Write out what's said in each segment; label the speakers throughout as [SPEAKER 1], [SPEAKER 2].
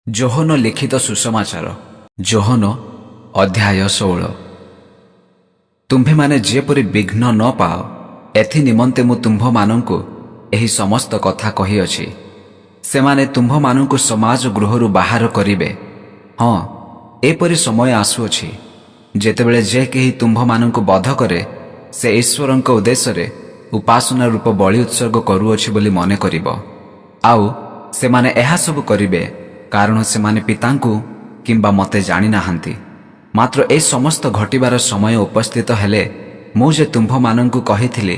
[SPEAKER 1] ଯୋହନ ଲିଖିତ ସୁସମାଚାର, ଯୋହନ ଅଧ୍ୟାୟ 16। ତୁମ୍ଭେମାନେ ଯେପରି ବିଘ୍ନ ନ ପାଅ, ଏଥି ନିମନ୍ତେ ମୁଁ ତୁମ୍ଭମାନଙ୍କୁ ଏହି ସମସ୍ତ କଥା କହିଅଛି। ସେମାନେ ତୁମ୍ଭମାନଙ୍କୁ ସମାଜ ଗୃହରୁ ବାହାର କରିବେ। ହଁ, ଏପରି ସମୟ ଆସୁଅଛି, ଯେତେବେଳେ ଯେ କେହି ତୁମ୍ଭମାନଙ୍କୁ ବଧ କରେ, ସେ ଈଶ୍ୱରଙ୍କ ଉଦ୍ଦେଶ୍ୟରେ ଉପାସନା ରୂପ ବଳି ଉତ୍ସର୍ଗ କରୁଅଛି ବୋଲି ମନେ କରିବ। ଆଉ ସେମାନେ ଏହା ସବୁ କରିବେ, କାରଣ ସେମାନେ ପିତାଙ୍କୁ କିମ୍ବା ମୋତେ ଜାଣିନାହାନ୍ତି। ମାତ୍ର ଏ ସମସ୍ତ ଘଟିବାର ସମୟ ଉପସ୍ଥିତ ହେଲେ ମୁଁ ଯେ ତୁମ୍ଭମାନଙ୍କୁ କହିଥିଲି,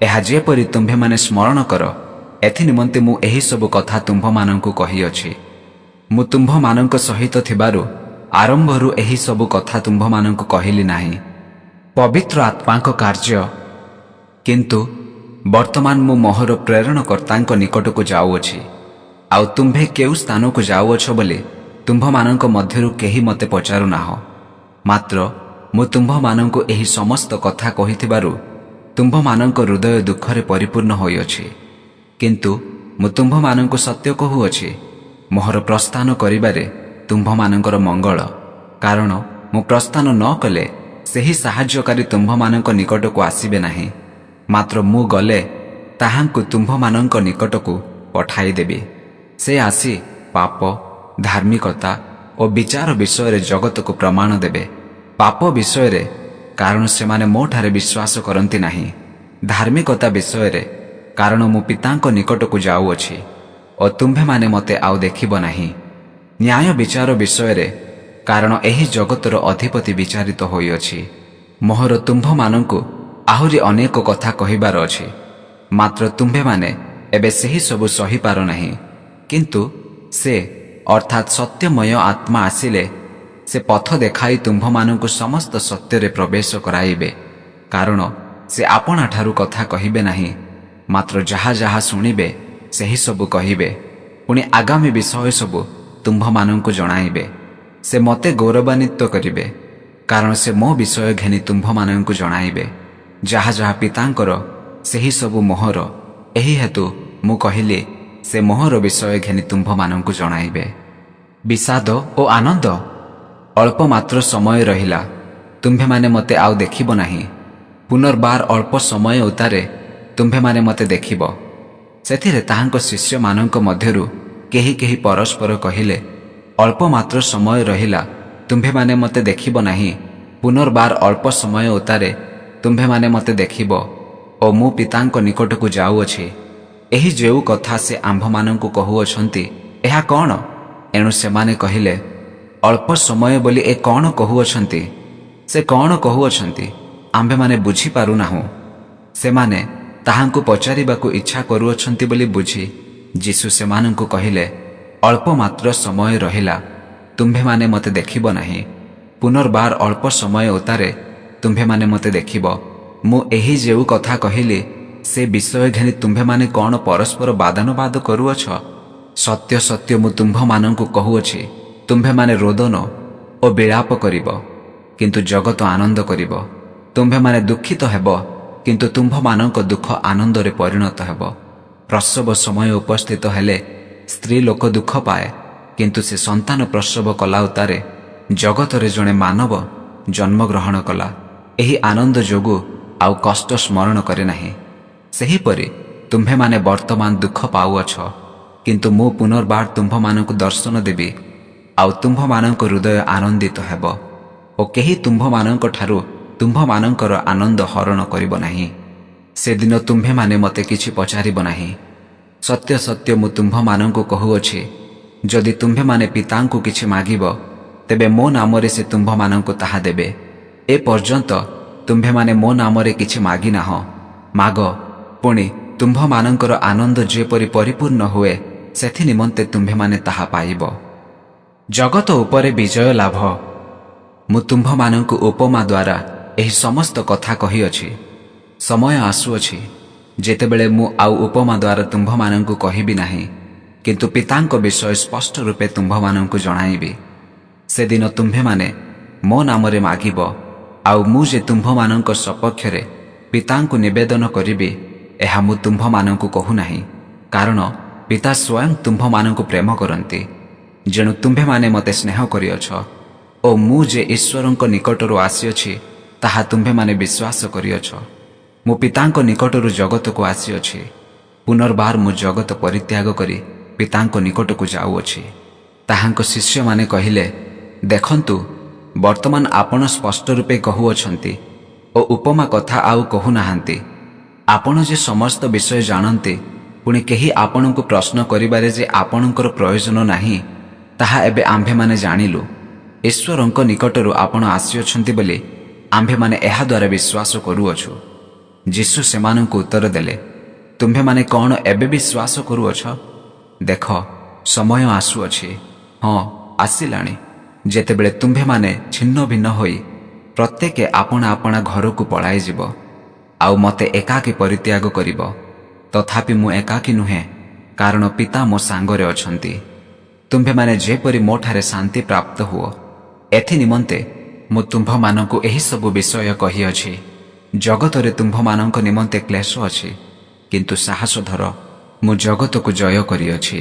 [SPEAKER 1] ଏହା ଯେପରି ତୁମ୍ଭେମାନେ ସ୍ମରଣ କର, ଏଥି ନିମନ୍ତେ ମୁଁ ଏହିସବୁ କଥା ତୁମ୍ଭମାନଙ୍କୁ କହିଅଛି। ମୁଁ ତୁମ୍ଭମାନଙ୍କ ସହିତ ଥିବାରୁ ଆରମ୍ଭରୁ ଏହି ସବୁ କଥା ତୁମ୍ଭମାନଙ୍କୁ କହିଲି ନାହିଁ। ପବିତ୍ର ଆତ୍ମାଙ୍କ କାର୍ଯ୍ୟ। କିନ୍ତୁ ବର୍ତ୍ତମାନ ମୁଁ ମୋହର ପ୍ରେରଣକର୍ତ୍ତାଙ୍କ ନିକଟକୁ ଯାଉଅଛି। ଆଉ ତୁମ୍ଭେ କେଉଁ ସ୍ଥାନକୁ ଯାଉଅଛ ବୋଲି ତୁମ୍ଭମାନଙ୍କ ମଧ୍ୟରୁ କେହି ମୋତେ ପଚାରୁନାହଁ। ମାତ୍ର ମୁଁ ତୁମ୍ଭମାନଙ୍କୁ ଏହି ସମସ୍ତ କଥା କହିଥିବାରୁ ତୁମ୍ଭମାନଙ୍କ ହୃଦୟ ଦୁଃଖରେ ପରିପୂର୍ଣ୍ଣ ହୋଇଅଛି। କିନ୍ତୁ ମୁଁ ତୁମ୍ଭମାନଙ୍କୁ ସତ୍ୟ କହୁଅଛି, ମୋହର ପ୍ରସ୍ଥାନ କରିବାରେ ତୁମ୍ଭମାନଙ୍କର ମଙ୍ଗଳ। କାରଣ ମୁଁ ପ୍ରସ୍ଥାନ ନ କଲେ ସେହି ସାହାଯ୍ୟକାରୀ ତୁମ୍ଭମାନଙ୍କ ନିକଟକୁ ଆସିବେ ନାହିଁ। ମାତ୍ର ମୁଁ ଗଲେ ତାହାଙ୍କୁ ତୁମ୍ଭମାନଙ୍କ ନିକଟକୁ ପଠାଇଦେବି। ସେ ଆସି ପାପ, ଧାର୍ମିକତା ଓ ବିଚାର ବିଷୟରେ ଜଗତକୁ ପ୍ରମାଣ ଦେବେ। ପାପ ବିଷୟରେ, କାରଣ ସେମାନେ ମୋଠାରେ ବିଶ୍ୱାସ କରନ୍ତି ନାହିଁ। ଧାର୍ମିକତା ବିଷୟରେ, କାରଣ ମୁଁ ପିତାଙ୍କ ନିକଟକୁ ଯାଉଅଛି ଓ ତୁମ୍ଭେମାନେ ମୋତେ ଆଉ ଦେଖିବ ନାହିଁ। ନ୍ୟାୟ ବିଚାର ବିଷୟରେ, କାରଣ ଏହି ଜଗତର ଅଧିପତି ବିଚାରିତ ହୋଇଅଛି। ମୋହର ତୁମ୍ଭମାନଙ୍କୁ ଆହୁରି ଅନେକ କଥା କହିବାର ଅଛି, ମାତ୍ର ତୁମ୍ଭେମାନେ ଏବେ ସେହି ସବୁ ସହିପାର ନାହିଁ। କିନ୍ତୁ ସେ, ଅର୍ଥାତ୍ ସତ୍ୟମୟ ଆତ୍ମା ଆସିଲେ ସେ ପଥ ଦେଖାଇ ତୁମ୍ଭମାନଙ୍କୁ ସମସ୍ତ ସତ୍ୟରେ ପ୍ରବେଶ କରାଇବେ। କାରଣ ସେ ଆପଣାଠାରୁ କଥା କହିବେ ନାହିଁ, ମାତ୍ର ଯାହା ଯାହା ଶୁଣିବେ, ସେହି ସବୁ କହିବେ। ପୁଣି ଆଗାମୀ ବିଷୟ ସବୁ ତୁମ୍ଭମାନଙ୍କୁ ଜଣାଇବେ। ସେ ମୋତେ ଗୌରବାନ୍ୱିତ କରିବେ, କାରଣ ସେ ମୋ ବିଷୟ ଘେନି ତୁମ୍ଭମାନଙ୍କୁ ଜଣାଇବେ। ଯାହା ଯାହା ପିତାଙ୍କର, ସେହି ସବୁ ମୋହର। ଏହି ହେତୁ ମୁଁ କହିଲି, ସେ ମୋହର ବିଷୟ ଘେନି ତୁମ୍ଭମାନଙ୍କୁ ଜଣାଇବେ। ବିଷାଦ ଓ ଆନନ୍ଦ। ଅଳ୍ପ ମାତ୍ର ସମୟ ରହିଲା, ତୁମ୍ଭେମାନେ ମୋତେ ଆଉ ଦେଖିବ ନାହିଁ। ପୁନର୍ବାର ଅଳ୍ପ ସମୟ ଉତ୍ତାରେ ତୁମ୍ଭେମାନେ ମୋତେ ଦେଖିବ। ସେଥିରେ ତାହାଙ୍କ ଶିଷ୍ୟମାନଙ୍କ ମଧ୍ୟରୁ କେହି କେହି ପରସ୍ପର କହିଲେ, ଅଳ୍ପ ମାତ୍ର ସମୟ ରହିଲା, ତୁମ୍ଭେମାନେ ମୋତେ ଦେଖିବ ନାହିଁ, ପୁନର୍ବାର ଅଳ୍ପ ସମୟ ଉତ୍ତାରେ ତୁମ୍ଭେମାନେ ମୋତେ ଦେଖିବ ଓ ମୁଁ ପିତାଙ୍କ ନିକଟକୁ ଯାଉଅଛି, ଏହି ଯେଉଁ କଥା ସେ ଆମ୍ଭମାନଙ୍କୁ କହୁଅଛନ୍ତି, ଏହା କ'ଣ? ଏଣୁ ସେମାନେ କହିଲେ, ଅଳ୍ପ ସମୟ ବୋଲି ଏ କ'ଣ କହୁଅଛନ୍ତି? ସେ କ'ଣ କହୁଅଛନ୍ତି, ଆମ୍ଭେମାନେ ବୁଝିପାରୁନାହୁଁ। ସେମାନେ ତାହାଙ୍କୁ ପଚାରିବାକୁ ଇଚ୍ଛା କରୁଅଛନ୍ତି ବୋଲି ବୁଝି ଯୀଶୁ ସେମାନଙ୍କୁ କହିଲେ, ଅଳ୍ପ ମାତ୍ର ସମୟ ରହିଲା, ତୁମ୍ଭେମାନେ ମୋତେ ଦେଖିବ ନାହିଁ। ପୁନର୍ବାର ଅଳ୍ପ ସମୟ ଉତ୍ତାରେ ତୁମ୍ଭେମାନେ ମୋତେ ଦେଖିବ। ମୁଁ ଏହି ଯେଉଁ କଥା କହିଲି, ସେ ବିଷୟ ଘେନି ତୁମ୍ଭେମାନେ କ'ଣ ପରସ୍ପର ବାଦାନୁବାଦ କରୁଅଛ? ସତ୍ୟ ସତ୍ୟ ମୁଁ ତୁମ୍ଭମାନଙ୍କୁ କହୁଅଛି, ତୁମ୍ଭେମାନେ ରୋଦନ ଓ ବିଳାପ କରିବ, କିନ୍ତୁ ଜଗତ ଆନନ୍ଦ କରିବ। ତୁମ୍ଭେମାନେ ଦୁଃଖିତ ହେବ, କିନ୍ତୁ ତୁମ୍ଭମାନଙ୍କ ଦୁଃଖ ଆନନ୍ଦରେ ପରିଣତ ହେବ। ପ୍ରସବ ସମୟ ଉପସ୍ଥିତ ହେଲେ ସ୍ତ୍ରୀ ଲୋକ ଦୁଃଖ ପାଏ, କିନ୍ତୁ ସେ ସନ୍ତାନ ପ୍ରସବ କଲା ଉତ୍ତାରେ ଜଗତରେ ଜଣେ ମାନବ ଜନ୍ମଗ୍ରହଣ କଲା, ଏହି ଆନନ୍ଦ ଯୋଗୁଁ ଆଉ କଷ୍ଟ ସ୍ମରଣ କରେ ନାହିଁ। ସେହିପରି ତୁମ୍ଭେମାନେ ବର୍ତ୍ତମାନ ଦୁଃଖ ପାଉଅଛ, କିନ୍ତୁ ମୁଁ ପୁନର୍ବାର ତୁମ୍ଭମାନଙ୍କୁ ଦର୍ଶନ ଦେବି, ଆଉ ତୁମ୍ଭମାନଙ୍କ ହୃଦୟ ଆନନ୍ଦିତ ହେବ ଓ କେହି ତୁମ୍ଭମାନଙ୍କ ଠାରୁ ତୁମ୍ଭମାନଙ୍କର ଆନନ୍ଦ ହରଣ କରିବ ନାହିଁ। ସେଦିନ ତୁମ୍ଭେମାନେ ମୋତେ କିଛି ପଚାରିବ ନାହିଁ। ସତ୍ୟ ସତ୍ୟ ମୁଁ ତୁମ୍ଭମାନଙ୍କୁ କହୁଅଛି, ଯଦି ତୁମ୍ଭେମାନେ ପିତାଙ୍କୁ କିଛି ମାଗିବ, ତେବେ ମୋ ନାମରେ ସେ ତୁମ୍ଭମାନଙ୍କୁ ତାହା ଦେବେ। ଏ ପର୍ଯ୍ୟନ୍ତ ତୁମ୍ଭେମାନେ ମୋ ନାମରେ କିଛି ମାଗିନାହଁ। ମାଗ, ପୁଣି ତୁମ୍ଭମାନଙ୍କର ଆନନ୍ଦ ଯେପରି ପରିପୂର୍ଣ୍ଣ ହୁଏ, ସେଥି ନିମନ୍ତେ ତୁମ୍ଭେମାନେ ତାହା ପାଇବ। ଜଗତ ଉପରେ ବିଜୟ ଲାଭ। ମୁଁ ତୁମ୍ଭମାନଙ୍କୁ ଉପମା ଦ୍ୱାରା ଏହି ସମସ୍ତ କଥା କହିଅଛି। ସମୟ ଆସୁଅଛି, ଯେତେବେଳେ ମୁଁ ଆଉ ଉପମା ଦ୍ୱାରା ତୁମ୍ଭମାନଙ୍କୁ କହିବି ନାହିଁ, କିନ୍ତୁ ପିତାଙ୍କ ବିଷୟ ସ୍ପଷ୍ଟ ରୂପେ ତୁମ୍ଭମାନଙ୍କୁ ଜଣାଇବି। ସେଦିନ ତୁମ୍ଭେମାନେ ମୋ ନାମରେ ମାଗିବ, ଆଉ ମୁଁ ଯେ ତୁମ୍ଭମାନଙ୍କ ସପକ୍ଷରେ ପିତାଙ୍କୁ ନିବେଦନ କରିବି, ଏହା ମୁଁ ତୁମ୍ଭମାନଙ୍କୁ କହୁନାହିଁ। କାରଣ ପିତା ସ୍ୱୟଂ ତୁମ୍ଭମାନଙ୍କୁ ପ୍ରେମ କରନ୍ତି। ଯେଣୁ ତୁମ୍ଭେମାନେ ମୋତେ ସ୍ନେହ କରିଅଛ ଓ ମୁଁ ଯେ ଈଶ୍ୱରଙ୍କ ନିକଟରୁ ଆସିଅଛି, ତାହା ତୁମ୍ଭେମାନେ ବିଶ୍ୱାସ କରିଅଛ। ମୁଁ ପିତାଙ୍କ ନିକଟରୁ ଜଗତକୁ ଆସିଅଛି, ପୁନର୍ବାର ମୁଁ ଜଗତ ପରିତ୍ୟାଗ କରି ପିତାଙ୍କ ନିକଟକୁ ଯାଉଅଛି। ତାହାଙ୍କ ଶିଷ୍ୟମାନେ କହିଲେ, ଦେଖନ୍ତୁ, ବର୍ତ୍ତମାନ ଆପଣ ସ୍ପଷ୍ଟ ରୂପେ କହୁଅଛନ୍ତି ଓ ଉପମା କଥା ଆଉ କହୁନାହାନ୍ତି। ଆପଣ ଯେ ସମସ୍ତ ବିଷୟ ଜାଣନ୍ତି, ପୁଣି କେହି ଆପଣଙ୍କୁ ପ୍ରଶ୍ନ କରିବାରେ ଯେ ଆପଣଙ୍କର ପ୍ରୟୋଜନ ନାହିଁ, ତାହା ଏବେ ଆମ୍ଭେମାନେ ଜାଣିଲୁ। ଈଶ୍ୱରଙ୍କ ନିକଟରୁ ଆପଣ ଆସିଅଛନ୍ତି ବୋଲି ଆମ୍ଭେମାନେ ଏହା ଦ୍ୱାରା ବିଶ୍ୱାସ କରୁଅଛୁ। ଯୀଶୁ ସେମାନଙ୍କୁ ଉତ୍ତର ଦେଲେ, ତୁମ୍ଭେମାନେ କ'ଣ ଏବେ ବିଶ୍ୱାସ କରୁଅଛ? ଦେଖ, ସମୟ ଆସୁଅଛି, ହଁ, ଆସିଲାଣି, ଯେତେବେଳେ ତୁମ୍ଭେମାନେ ଛିନ୍ନ ଭିନ୍ନ ହୋଇ ପ୍ରତ୍ୟେକ ଆପଣା ଆପଣା ଘରକୁ ପଳାଇଯିବ ଆଉ ମୋତେ ଏକାକୀ ପରିତ୍ୟାଗ କରିବ। ତଥାପି ମୁଁ ଏକାକୀ ନୁହେଁ, କାରଣ ପିତା ମୋ ସାଙ୍ଗରେ ଅଛନ୍ତି। ତୁମ୍ଭେମାନେ ଯେପରି ମୋଠାରେ ଶାନ୍ତି ପ୍ରାପ୍ତ ହୁଅ, ଏଥି ନିମନ୍ତେ ମୁଁ ତୁମ୍ଭମାନଙ୍କୁ ଏହିସବୁ ବିଷୟ କହିଅଛି। ଜଗତରେ ତୁମ୍ଭମାନଙ୍କ ନିମନ୍ତେ କ୍ଲେଶ ଅଛି, କିନ୍ତୁ ସାହସ ଧର, ମୁଁ ଜଗତକୁ ଜୟ କରିଅଛି।